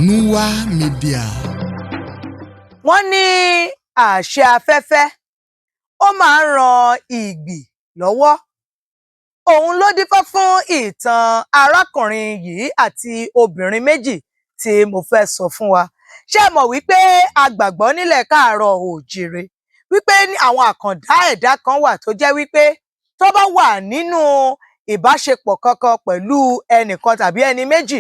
Nuwa Media. Wọ́n ní àṣẹ afẹ́fẹ́, ó máa ń ran ìgbì lọ́wọ́. Òun ló dífá fún ìtàn arákùnrin yìí àti obìnrin méjì tí mo fẹ́ sọ fún wa. Ṣé ẹ mọ̀ wípé a gbàgbọ́ nílẹ̀ káàárọ̀ oòjíire wípé àwọn àkàndá ẹ̀dá kan wà tó jẹ́ wípé tó bá wà nínú ìbáṣepọ̀ kankan pẹ̀lú ẹnìkan tàbí ẹni méjì,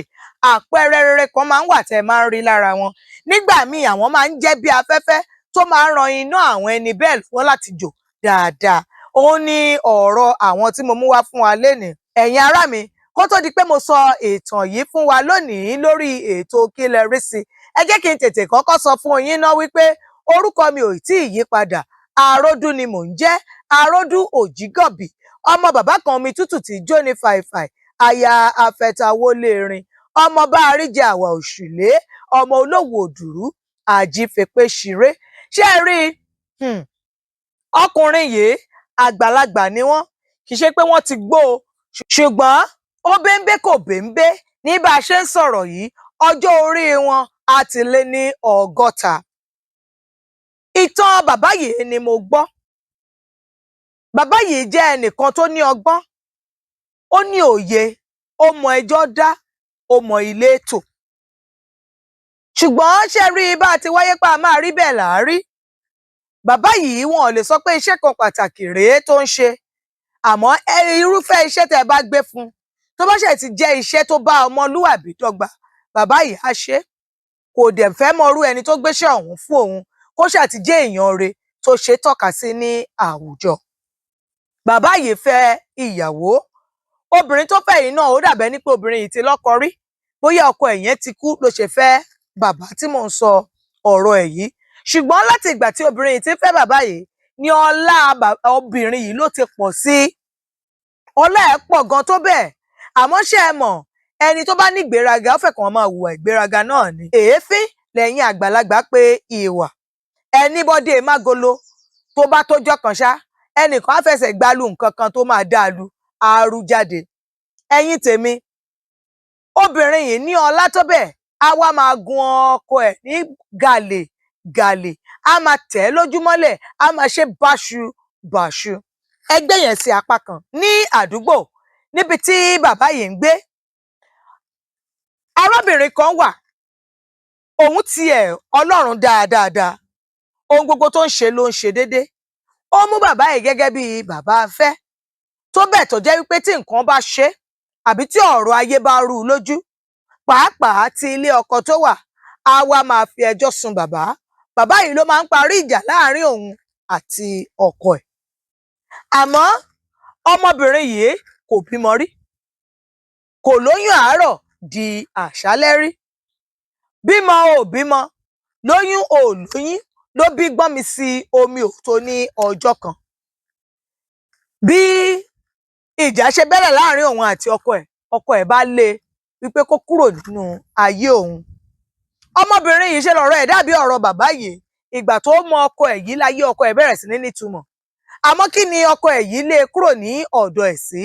àpẹẹrẹ rere kan máa ń wà tẹ́ ẹ máa ń rí lára wọn. Nígbà míì, àwọn máa ń jẹ́ bí afẹ́fẹ́ tó máa ń ran iná àwọn ẹni bẹ́ẹ̀ lọ́wọ́ láti jò dáadáa. Òun ni ọ̀rọ̀ àwọn tí mo mú wá fún wa lénìí. Ẹ̀yin ará mi, kó tó di pé mo sọ ìtàn yìí fún wa lónìí lórí ètò Kí Lẹ Rí Sí, ẹ jẹ́ kí n tètè kọ́kọ́ sọ fún yín ná wípé orúkọ mi ò tí ì yí padà. Àròdún ni mò ń jẹ́, Àròdún Òjìgọ̀bì, ọmọ bàbá kan omi tútù tí jóni fàìfàì, aya afẹtawọlérin, ọmọ bá àríjẹ àwà òṣùlé, ọmọ olówó òdùrú àjífẹpẹ ṣeré. Ṣé ẹ rí i? Ọkùnrin yìí, àgbàlagbà ni wọ́n. Kì í ṣe pé wọ́n ti gbó o, ṣùgbọ́n ó béńbé kò béńbé. Ní bá a ṣe ń sọ̀rọ̀ yìí, ọjọ́ orí wọn á ti lé ní 60. Ìtàn bàbá yìí ni mo gbọ́. Bàbá yìí jẹ́ ẹnìkan tó ní ọgbọ́n, ó ní òye, ó mọ ẹjọ́ dá, ó mọ ilé tò. Ṣùgbọ́n ṣé ẹ rí, bá a ti wáyé pa máa rí bẹ́ẹ̀ là á rí. Bàbá yìí, wọn ò lè sọ pé iṣẹ́ kan pàtàkì rèé tó ń ṣe, àmọ́ irúfẹ́ iṣẹ́ tẹ́ ẹ bá gbé fún un, tó bá ṣe ti jẹ́ iṣẹ́ tó bá ọmọlúwàbí dọ́gba, bàbá yìí á ṣe é. Kò dẹ̀ fẹ́ mọrú ẹni tó gbéṣẹ́ ọ̀hún fún òun, kó ṣáà ti jẹ́ èèyàn re tó ṣe é tọ́ka sí ní àwùjọ. Bàbá yìí fẹ́ ìyàwó. Obìnrin tó fẹ́ yìí náà, ó dàbẹ́ ní pé obìnrin yìí ti lọ́kọ rí. Bóyá ọkọ ẹ̀ yẹn ti kú ló ṣe fẹ́ bàbá tí mò ń sọ ọ̀rọ̀ ẹ̀ yìí. Ṣùgbọ́n láti ìgbà tí obìnrin yìí ti fẹ́ bàbá yìí ní ọlá obìnrin yìí ló ti pọ̀ sí. Ọlá ẹ̀ pọ̀ gan tó bẹ́ẹ̀. Àmọ́ ṣé ẹ mọ̀, ẹni tó bá ní ìgbéraga, ó fẹ́ kàn máa hùwà ìgbéraga náà ni. Èéfín lẹ́yìn àgbàlagbà pé ìwà ẹni bọ́dé mágolo tó bá tójọ́ kan ṣá, ẹnìkan á fẹsẹ̀ gbalu nǹkan kan tó máa dáa lu àrú jáde. Ẹ̀yin tèmi, obìnrin yìí ní ọlá tó bẹ́ẹ̀, á wá máa gun ọkọ ẹ̀ ní gàlè gàlè, á máa tẹ̀ ẹ́ lójúmọ́lẹ̀, á máa ṣe báṣu bàṣu. Ẹgbẹ́ yẹn sí apá kan. Ní àdúgbò níbi tí bàbá yìí ń gbé, arábìnrin kan wà. Òun tiẹ̀, Ọlọ́run dáadáa, ohun gbogbo tó ń ṣe ló ń ṣe déédé. Ó mú bàbá yìí gẹ́gẹ́ bí bàbá afẹ́ tó bẹ́ẹ̀, tó jẹ́ wípé tí nǹkan bá ṣe àbí tí ọ̀rọ̀ ayé bá rú u lójú, pàápàá ti ilé ọkọ tó wà, á wá máa fi ẹjọ́ sun bàbá. Bàbá yìí ló máa ń parí ìjà láàrin òun àti ọkọ ẹ̀. Àmọ́ ọmọbìnrin yìí kò bímọ rí, kò lóyún àárọ̀ di àṣálẹ́ rí. Bímọ ò bímọ, lóyún ò lóyún, ló bí gbọ́n mi sí omi ò tó ní ọjọ́ kan. Bí ìjà ṣe bẹ̀rẹ̀ láàrin òun àti ọkọ ẹ̀, ọkọ ẹ̀ bá lé e wípé kó kúrò nínú ayé òun. Ọmọbìnrin yìí, ṣe lọ̀rọ̀ ẹ̀ dàbí ọ̀rọ̀ bàbá yìí. Ìgbà tó mọ ọkọ ẹ̀ yìí láyé ọkọ ẹ̀ bẹ̀rẹ̀ sí ní nítumọ̀. Àmọ́ kí ni ọkọ ẹ̀ yìí lé e kúrò ní ọ̀dọ̀ ẹ̀ sí?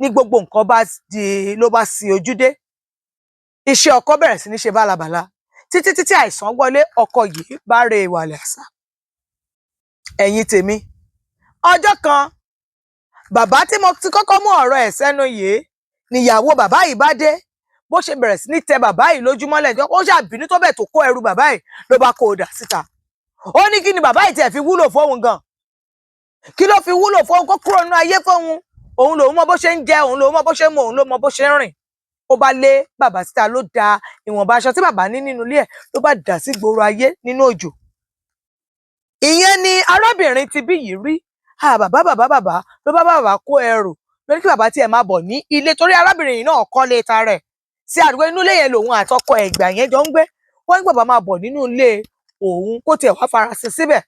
Ní gbogbo nǹkan bá di ló bá sí ojú dé, iṣẹ́ ọkọ bẹ̀rẹ̀ sí ní ṣe bálabàla, títí títí àìsàn wọlé, ọkọ yìí bá re ìwàlẹ̀ àṣà. Ẹ̀yin tèmi, ọjọ́ kan, bàbá tí mo ti kọ́kọ́ mú ọ̀rọ̀ ẹ̀ sẹ́nu yìí níyàwó bàbá yìí bá dé. Bó ṣe bẹ̀rẹ̀ sí ní tẹ bàbá yìí lójúmọ́lẹ̀, ó ṣàbínú tó bẹ̀ tó kó ẹrù bàbá yìí, ló bá kó o dà síta. Ó ní kí ni bàbá yìí tiẹ̀ fi wúlò fóun gan? Kí ló fi wúlò fóun? Kó kúrò nínú ayé fóun. Òun lòun mọ bó ṣe ń jẹ, òun lòun mọ bó ṣe ń mu, òun ló mọ bó ṣe ń rìn. Ó bá lé bàbá síta, ló da ìwọ̀nba aṣọ tí bàbá ní nínú ilé ẹ̀, ló bá dà sí gbòòrò ayé nínú òjò. Ìyẹn ni arábìnrin ti bí yìí rí. Ah, bàbá, bàbá, bàbá! Ló bá bàbá kó ẹrù, lórí kí bàbá tiẹ̀ máa bọ̀ ní ilé, torí arábìnrin yìí náà kọ́lé ta rẹ̀ sí àdúgbò. Inú ilé yẹn lòun àtọkọ ẹ̀ ìgbà yẹn jọ ń gbé. Wọ́n ní bàbá máa bọ̀ nínú ilé òun, kó tiẹ̀ wá farasin síbẹ̀,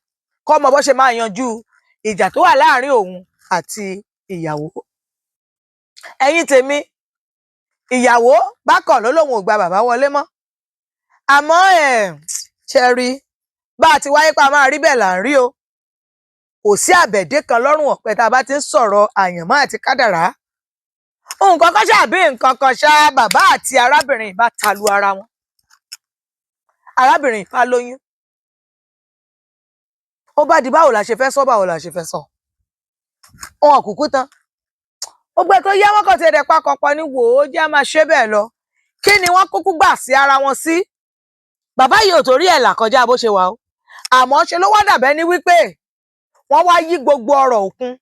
kọ́ mọ bó ṣe máa yanjú ìjà tó wà láàrin òun àti ìyàwó. Ẹ̀yin tèmi, ìyàwó bákan ló lóun ò gba bàbá wọlé mọ́. Àmọ́ ẹ̀ ṣe rí, bá a ti wáyé pa máa rí bẹ́ẹ̀ là ń rí o. Kò sí àbẹ̀dé kan lọ́rùn ọ̀pẹ tá a bá ti ń sọ̀rọ̀ àyànmọ́ àti kádàrá. Nǹkan kan ṣàbí nǹkan kan ṣá, bàbá àti arábìnrin bá talu ara wọn. Arábìnrin ìfà lóyún. Ó bá di báwo la ṣe fẹ́ sọ, báwo la ṣe fẹ́ sọ, wọn kúkú tán. Ó gbẹ tó yá, wọn kàn ti ẹ̀dẹ̀ pakọ̀pọ̀ ní wò ó jẹ́ máa ṣe bẹ́ẹ̀ lọ. Kí ni wọ́n kúkú gbà sí ara wọn sí? Bàbá yìí ò torí ẹ̀ là kọjá bó ṣe wà o. Àmọ́ ṣe ló wá dàbẹ́ ní wípé wọ́n wá yí gbogbo ọrọ̀ òkun,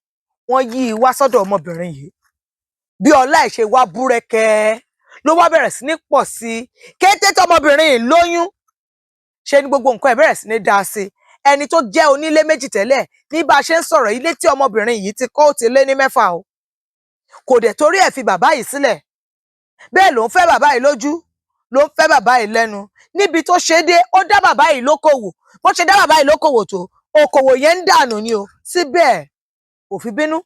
wọ́n yí i wá sọ́dọ̀ ọmọbìnrin yìí. Bí ọlá ẹ̀ ṣe wá búrẹ́kẹ́ ló wá bẹ̀rẹ̀ sí ní pọ̀ sí i. Kété tọmọbìnrin yìí lóyún, ṣe ni gbogbo nǹkan ẹ̀ bẹ̀rẹ̀ sí ní dáa sí i. Ẹni tó jẹ́ onílé méjì tẹ́lẹ̀, ní bá a ṣe ń sọ̀rọ̀, ilé tí ọmọbìnrin yìí ti kọ́ ó ti lé ní 6 o. Kò dẹ̀ torí ẹ̀ fi bàbá yìí sílẹ̀. Bẹ́ẹ̀ ló ń fẹ́ bàbá yìí lójú, ló ń fẹ́ bàbá yìí lẹ́nu. Níbi tó ṣe dé, ó dá bàbá yìí lókòwò. Bó ṣe dá bàbá yìí lókòwò tó, okòwò yẹn ń dànù ni o. Síbẹ̀ kò fi bínú,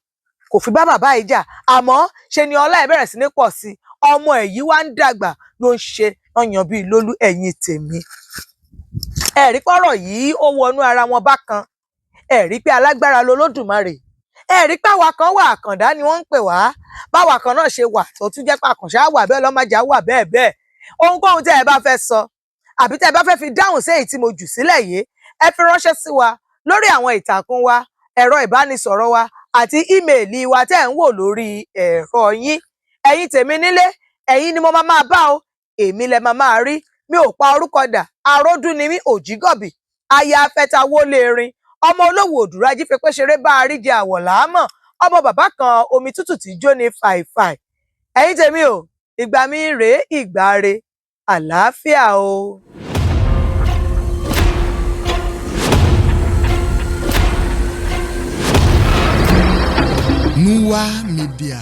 kò fi bá bàbá yìí jà. Àmọ́ ṣe ni ọlá ẹ̀ bẹ̀rẹ̀ sí ní pọ̀ sí i. Ọmọ ẹ̀ yìí wá ń dàgbà, ló ń ṣe ọyàn bíi lólú. Ẹ̀yìn tèmi, ẹ̀rí pọ̀rọ̀ yìí ó wọnú ara wọn bákan. Ẹ̀rí pé alágbára lolódùmarè. Ẹ̀rí pé àwa kan wà, àkàndá ni wọ́n ń pè wá. Báwa kan náà ṣe wà tó tún jẹ́ pé àkànṣe á wà bẹ́ẹ̀, ọlọ́màjà wà bẹ́ẹ̀ bẹ́ẹ̀. Ohunkóhun tẹ́ ẹ bá fẹ́ sọ àbí tẹ́ ẹ bá fẹ́ fi dáhùn sí èyí tí mo jù sílẹ̀ yìí, ẹ fi ránṣẹ́ sí wa lórí àwọn ìtàkùn wa, ẹ̀rọ ìbánisọ̀rọ̀ wa àti ímeèlì wa tẹ́ ẹ̀ ń wò lórí ẹ̀rọ yín. Ẹ̀yin tèmi nílé, ẹ̀yin ni mo máa máa bá o, èmi lẹ máa máa rí. Mi ò pa orúkọ dà. Aródún ni mí, òjìgọ̀bì aya afẹta wọlé erin, ọmọ olówó òdùrọ̀ ajífẹpẹ ṣeré bá a rí jẹ àwọ̀ làámọ̀, ọmọ bàbá kan omi tútù tí jó ní fàìfàì. Ẹ̀yin tèmi o, ìgbà mi rèé, ìgbà re, àlàáfíà o. Nuwa Media.